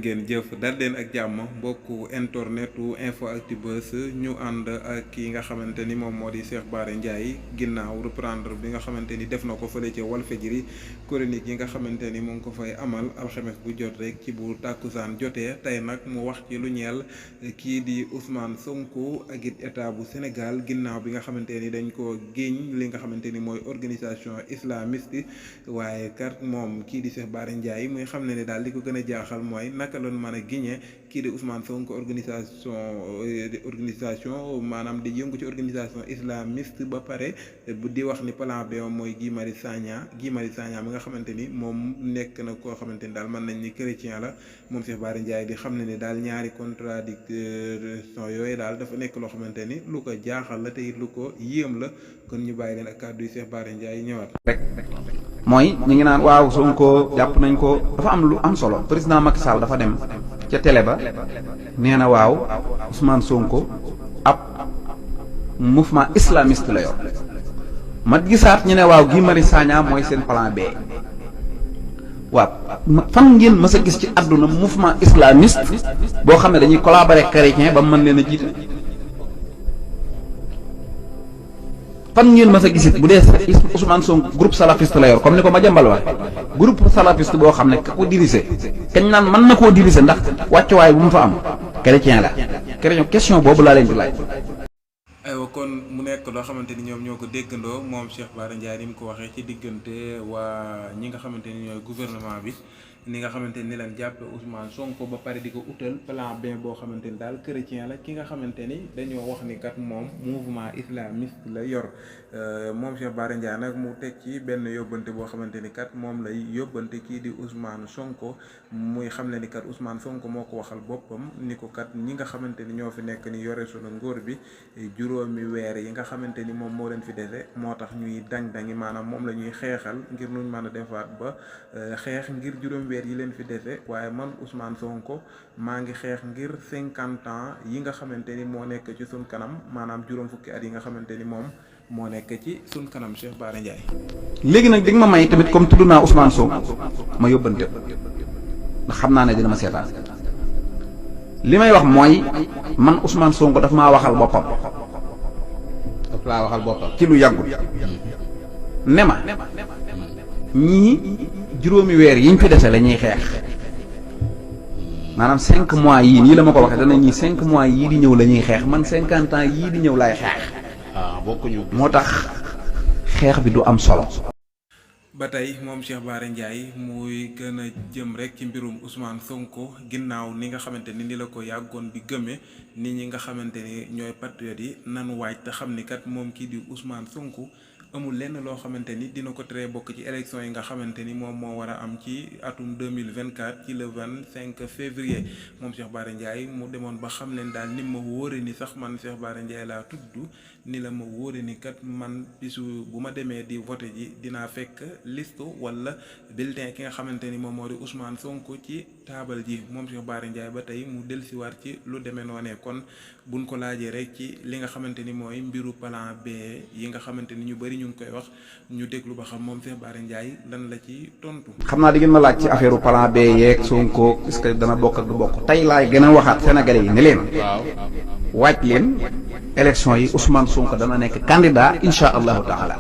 ngeen jëf dal leen ak jàmm mbokku internetu info actubuzz ñu ànd ak ki nga xamante ni moom moo di Cheikh Bara Ndiaye ginnaaw reprendre bi nga xamante ni def na ko fële ca Walfadjri chronique yi nga xamante ni mu ngi ko fay amal alxames bu jot rek ci bu tàkkusaan jotee tey nag mu wax ci lu ñeel kii di Ousmane Sonko ak it état bu Sénégal ginnaaw bi nga xamante ni dañ ko géeñ li nga xamante ni mooy organisation islamiste waaye kat moom kii di Cheikh Bara Ndiaye muy xam ne ni daal li ko gën a jaaxal mooy naka lañ mën a giñee kii di Ousmane Sonko organisation maanaam di yëngu ci organisation islamiste ba pare di wax ni plan B mooy Guy Marius Sagna mi nga xamante ni moom nekk na koo xamante ni daal mën nañ ni chrétien la moom Cheikh Bara Ndiaye di xam ne ni daal ñaari contradiction yooyu daal dafa nekk loo xamante ni lu ko jaaxal la te it lu ko yéem la kon ñu bàyyi leen ak kàddu yi Cheikh Bara Ndiaye ñëwaat rek mooy ñu ngi naan waaw Sonko jàpp nañ ko dafa am lu am solo président Macky Sall dafa dem ca télé ba nee na waaw Ousmane Sonko ab mouvement islamiste la yor ma gisaat ñu ne waaw Guy Marius Sagna mooy seen plan B waaw fan ngeen mës a gis ci àdduna mouvement islamiste boo xam ne dañuy collaborer chrétien ba mën leen a jiite fan ngeen mës a gisit bu dee Ousmane Sonko groupe salafiste la yor comme ni ko Madiambal wax groupe salafiste boo xam ne ka ko dirigé kañ naan mën na koo dirigé ndax wàccuwaay bu mu fa am chrétien la chrétien question boobu laa leen di laaj. aywa kon mu nekk loo xamante ni ñoom ñoo ko déggandoo moom Cheikh Bara Ndiaye ni mu ko waxee ci diggante waa ñi nga xamante ni ñooy gouvernement bi ni nga xamante ni leen jàppe Ousmane Sonko ba pare di ko utal plan B boo xamante ni daal chrétien la ki nga xamante ni dañoo wax ni kat moom mouvement islamiste la yor moom Cheikh Bara Ndiaye nag mu teg ci benn yóbbante boo xamante ni kat moom lay yóbbante kii di Ousmane Sonko muy xam ne ni kat Ousmane Sonko moo ko waxal boppam ni ko kat ñi nga xamante ni ñoo fi nekk ni yore sunu nguur bi juróomi weer yi nga xamante ni moom moo leen fi dese moo tax ñuy dang-dangi maanaam moom la ñuy xeexal ngir nuñ mën a defaat ba xeex ngir juróomi weer yi leen fi dese waaye man Ousmane Sonko maa ngi xeex ngir 50 ans yi nga xamante ni moo nekk ci sun kanam maanaam juróom fukki at yi nga xamante ni moom moo nekk ci sun kanam Cheikh Bara Ndiaye. léegi nag di nga ma may tamit comme tudd naa Ousmane Sonko ma yóbbante ndax xam naa ne dina ma seetaan li may wax mooy man Ousmane Sonko daf maa waxal boppam. daf laa waxal boppam. ci lu yàggul ne ma ñii juróomi weer yiñ fi dese la ñuy xeex maanaam 5 mois yii nii la ma ko waxee dana ñii 5 mois yii di ñëw la ñuy xeex man 50 ans yii di ñëw laay xeex. bokkuñu. moo tax xeex bi du am solo. ba tey moom Cheikh Bara Ndiaye muy gën a jëm rek ci mbirum Ousmane Sonko ginnaaw ni nga xamante ni la ko yàggoon di gëmee nit ñi nga xamante ni ñooy patriotes yi nanu waaj te xam ni kat moom kii di Ousmane Sonko amul lenn loo xamante ni dina ko tere bokk ci élection yi nga xamante ni moom moo war a am ci atum 2024 ci le 25 février moom Cheikh Bara Ndiaye mu demoon ba xam leen daal ni ma wóore ni sax man Cheikh Bara Ndiaye laa tudd ni la ma wóore ni kat man bisu bu ma demee di voté ji dinaa fekk liste wala bulletin ki nga xamante ni moom moo di Ousmane Sonko ci taabal ji moom Cheikh Bara Ndiaye ba tey mu dellusiwaat ci lu demee noonee kon buñ ko laajee rek ci li nga xamante ni mooy mbiru plan B yi nga xamante ni ñu bëri ñu ngi koy wax ñu déglu ba xam moom Cheikh Bara Ndiaye lan la ci tontu. xam naa di ngeen ma laaj ci affaire plan B yeeg Sonko est-ce que dana bokk ak du bokk tey laay gën a waxaat Sénégalais yi ne leen. waaj leen élection yi Ousmane Sonko dana nekk candidat insha allahu taala.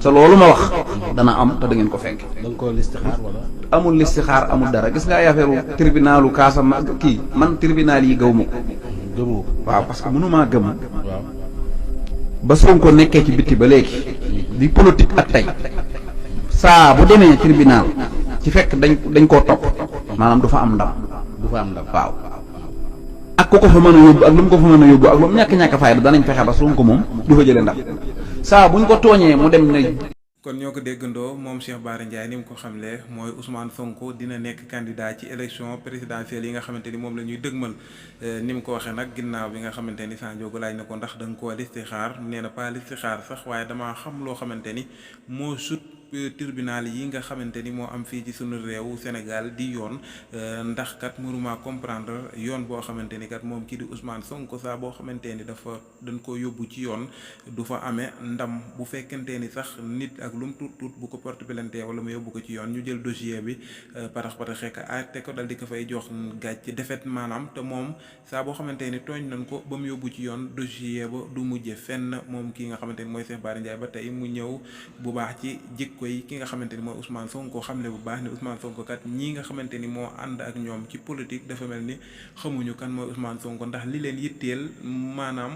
te loolu ma wax dana am te da ngeen ko fekk. da nga koo listixaar wala. amul listixaar amul dara gis nga ay affaire tribunalu Casamance kii man tribunal yi gëwuma ko. gëmoo ko waaw parce que mënumaa gëm. waaw. ba Sonko nekkee ci bitti ba léegi. di politique ak tey saa bu demee tribunal ci fekk dañ koo topp maanaam du fa am ndam. du fa am ndam waaw. ak ku ko fa mën a yóbbu ak lu mu ko fa mën a yóbbu ak lu mu ñàkk fayda danañ fexe ba Sonko moom du fa jëlee ndam saa buñ ko tooñee mu dem ne. kon ñoo ko déggandoo moom Cheikh Bara Ndiaye ni mu ko xamle mooy Ousmane Sonko dina nekk candidat ci élection présidentielle yi nga xamante ni moom la ñuy dëgmal ni mu ko waxee nag ginnaaw bi nga xamante ni Sanjogo laaj na ko ndax da nga koo listixaar nee na pas listixaar sax waaye damaa xam loo xamante ni moo sut tribunal yi nga xamante ni moo am fii ci sunu réew Sénégal di yoon ndax kat mënuma comprendre yoon boo xamante ni kat moom kii di Ousmane Sonko saa boo xamante ni dañ ko yóbbu ci yoon du fa amee ndam bu fekkente ni sax nit ak lu mu tuut bu ko porte plainte wala mu yóbbu ko ci yoon ñu jël dossier bi parax xeek te ko dal di ko fay jox gàcc defet maanaam te moom saa boo xamante ni tooñ nañ ko ba mu yóbbu ci yoon dossier ba du mujje fenn moom kii nga xamante ni mooy Cheikh Bara Ndiaye ba tey mu ñëw bu baax ci jikko yi ki nga xamante ni mooy Ousmane Sonko xamle bu baax ni Ousmane Sonko kat ñii nga xamante ni moo ànd ak ñoom ci politique dafa mel ni xamuñu kan mooy Ousmane Sonko ndax li leen yitteel maanaam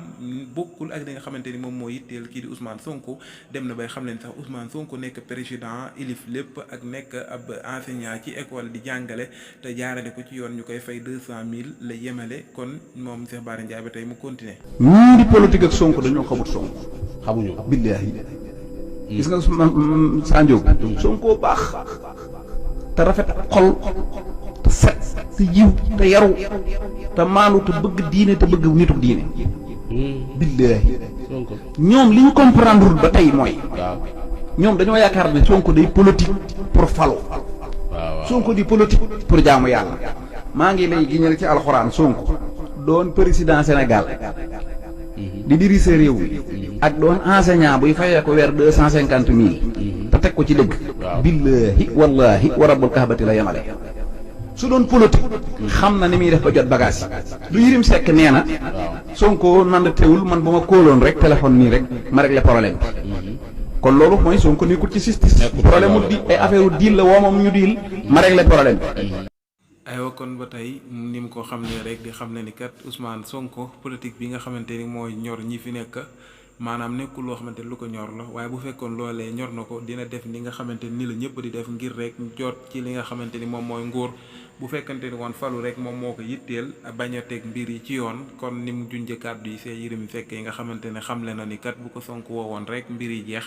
bokkul ak li nga xamante ni moom moo yitteel kii di Ousmane Sonko dem na bay xam leen sax Ousmane Sonko nekk président ilif lépp ak nekk ab enseignant ci école di jàngale te jaarale ko ci yoon ñu koy fay 200,000 la yemale kon moom Cheikh Bara Ndiaye ba tey mu continuer ñii di politique ak Sonko dañoo xamut Sonko xamuñu ko. billaahi gis nga Sanjog Sonko baax te rafet xol te set te yiw te yaru te maandu te bëgg diine te bëgg nitu diine billaahi Sonko ñoom li ñu comprendre ba tey mooy waaw ñoom dañoo yaakaar ne Sonko day politique pour falu waaw Sonko di politique pour jaamu yàlla maa ngi lay giñal ci alxuraan Sonko doon président Sénégal di diriger réew mi ak doon enseignant buy fayee ko weer 250,000 te teg ko ci dëgg billahi wallahi wa rabbul kahbati la yemale su doon politique xam na ni muy def ba jot bagage lu Yërim Seck nee na Sonko nand teewul man bu ma kóoloon rek téléphone nii rek ma régler problème bi kon loolu mooy Sonko nekkul ci justice problème mu di ay affaire u diil la woo moom ñu diil ma régler problème bi aywa kon ba tey ni mu ko xam ne rek di xam ne ni kat Ousmane Sonko politique bi nga xamante ni mooy ñor ñi fi nekk maanaam nekkul loo xamante ni lu ko ñor la waaye bu fekkoon loolee ñor na ko dina def ni nga xamante ni la ñëpp di def ngir rek jot ci li nga xamante ni moom mooy nguur bu fekkante ni woon falu rek moom moo ko yitteel bañ a teg mbir yi ci yoon kon ni mu junjee kàddu yi see Yërim Seck yi nga xamante ne xamle na ni kat bu ko Sonko woowoon rek mbir yi jeex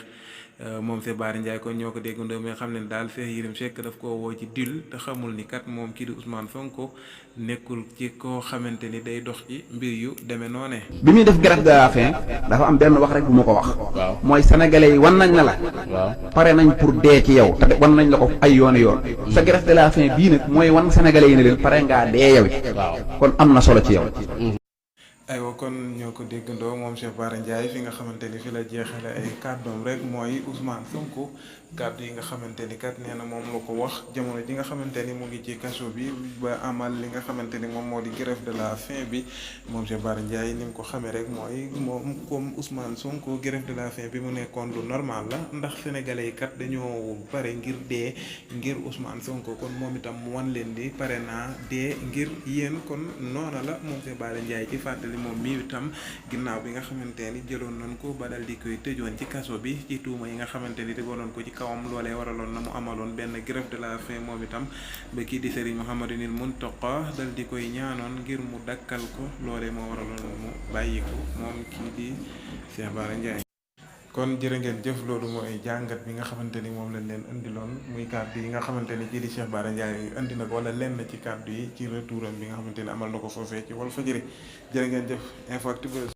moom Cheikh Bara Ndiaye kon ñoo ko déggandoo mais xam leen daal Cheikh Yërim Seck daf koo woo ci dil te xamul ni kat moom kii di Ousmane Sonko nekkul ci koo xamante ni day dox ci mbir yu demee noonee. bi muy def grève de la faim dafa am benn wax rek bu ma ko wax mooy sénégalais yi wan nañ na la pare nañ pour dee ci yow te wan nañ la ko ay yoon sa grève de la faim bii nag mooy wan sénégalais yi ne leen pare ngaa dee yow kon am na solo ci yow aywa kon ñoo ko déggandoo moom Cheikh Bara Ndiaye fi nga xamante ni fi la jeexale ay kàddoom rek mooy Ousmane Sonko kàddu yi nga xamante ni kat nee na moom la ko wax jamono ji nga xamante ni mu ngi ci kaso bi ba amal li nga xamante ni moom moo di grève de la faim bi moom Cheikh Bara Ndiaye ni mu ko xamee rek mooy moom comme Ousmane Sonko grève de la faim bi mu nekkoon lu normal la ndax sénégalais yi kat dañoo pare ngir dee ngir Ousmane Sonko kon moom itam mu wan leen di pare naa dee ngir yéen kon noona la moom Cheikh Bara Ndiaye ci fàttali moom mii itam ginnaaw bi nga xamante ni jëloon nañ ko ba dal di koy tëjoon ci kaso bi ci tuuma yi nga xamante ni tegoon nañ ko ci kawam loolee waraloon na mu amaloon benn grève de la faim moom itam ba kii di Serigne Mouhamadou Mountakha dal di koy ñaanoon ngir mu dakkal ko loolee moo waraloon mu bàyyi ko moom kii di Cheikh Bara Ndiaye. kon jërë ngeen jëf loolu mooy jàngat bi nga xamante ni moom lañ leen indiloon muy kàddu yi nga xamante ni kii di Cheikh Bara Ndiaye indi na ko wala lenn ci kàddu yi ci retouram bi nga xamante ni amal na ko foofee ci Walfadjri jërë ngeen jëf Infactu Buzz